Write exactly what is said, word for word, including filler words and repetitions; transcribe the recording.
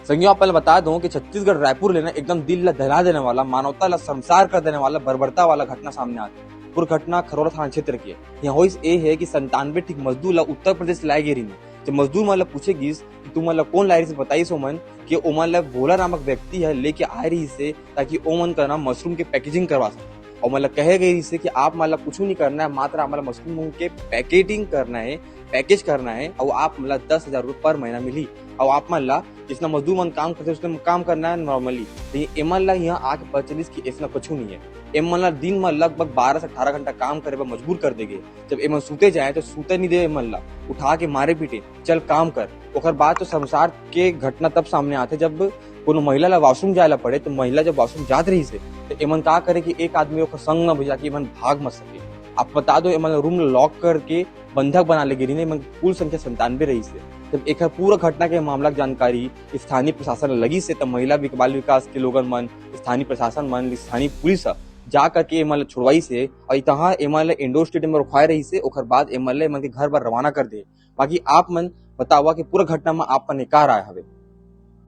संगियों, आप पहले बता दूं कि छत्तीसगढ़ रायपुर ले ना एकदम दिल ला दहला देने वाला, मानवता ला शर्मसार कर देने वाला बर्बरता वाला घटना सामने आथे। पूरा घटना खरोरा थाना क्षेत्र की है। यहाँ होइस ए है कि संतानवे ठीक मजदूर ला उत्तर प्रदेश से लाए गे रहिन। जब मजदूर मन ला पूछे गिस कि तुमन ला कौन लाए रहिस, बताइस ओमन कि ओमन ला भोला नामक व्यक्ति है लेके आए रहिस हे, ताकि ओमन का ना मशरूम के पैकेजिंग करवा सके। और ओमन ला कहे गे रहिस हे कि आप मन ला कुछ नहीं करना है, मात्र आप मन ला मशरूम के पैकेटिंग करना है, पैकेज करना है, और आप मन ला दस हजार रुपये पर महीना मिली। और आप मन ला जितना मजदूर मन काम करते, उसने काम करना है नॉर्मली। लेकिन एमन ला यहाँ आके पता चलिस कि ऐसा कुछ नहीं है। एमन ला दिन में लगभग बारह से अठारह घंटा काम करे पर मजबूर कर देगे। जब एमन सूते जाए तो सूते नहीं दे एमन ला, उठा के मारे पीटे, "चल काम कर।" ओकर बाद तो शर्मसार के घटना तब सामने आथे, जब कोनो महिला ला वॉशरूम जाए ला पड़े, तो महिला जब वॉशरूम जात रहिस हे, तो एमन का करे कि एक आदमी ओकर संग में भेजा के एमन भाग मत सके। आप बता दो, एमन रूम लॉक करके बंधक बना ले गे रहिन, एमन कुल संख्या संतानवे रहिस हे। जब एकर पूरा घटना के मामला के जानकारी स्थानीय प्रशासन ल लगिस हे, तब महिला विक-, बाल विकास के लोगन मन, स्थानीय प्रशासन मन, स्थानीय पुलिस ह जा करके एमन ल छुड़वाइस हे और तहाँ एमन ल इंडोर स्टेडियम में रखवाए रहिस हे। ओकर बाद एमन ल एमन के घर बर रवाना कर दे। बाकी आप मन बतावा कि पूरा घटना में आप मन का राय हवे?